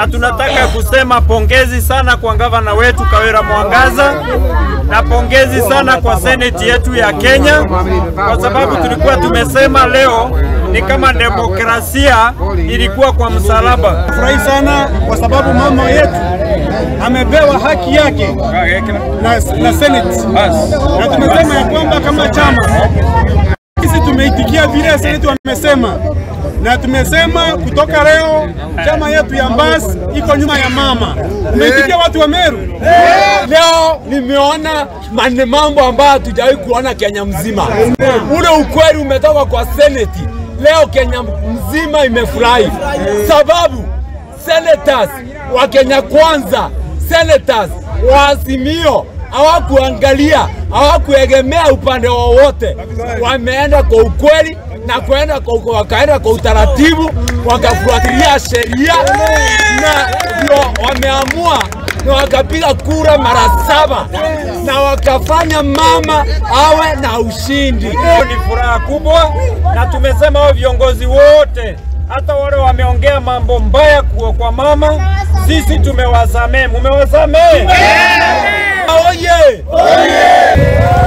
Na tunataka kusema pongezi sana kwa gavana wetu Kawira Mwangaza, na pongezi sana kwa seneti yetu ya Kenya, kwa sababu tulikuwa tumesema leo ni kama demokrasia ilikuwa kwa msalaba. Furahi sana kwa sababu mama yetu amepewa haki yake na seneti, na tumesema ya kwamba kama chama sisi tumeitikia vile seneti wamesema, na tumesema kutoka leo chama yetu ya Mbas iko nyuma ya mama. Tumeitikia watu wa Meru. Leo nimeona mambo ambayo hatujawahi kuona Kenya mzima. Ule ukweli umetoka kwa seneti. Leo Kenya mzima imefurahi. Sababu senators wa Kenya Kwanza, senators wa Azimio hawakuangalia, hawakuegemea upande wowote. Wameenda kwa ukweli na kuenda kwa, wakaenda kwa utaratibu, wakafuatilia sheria na ndio wameamua na wakapiga kura mara 7 na wakafanya mama awe na ushindi. Ni furaha kubwa, na tumesema hao viongozi wote hata wale wameongea mambo mbaya kwa mama, sisi tumewasamehe. Mumewasamehe? Oye! Oye!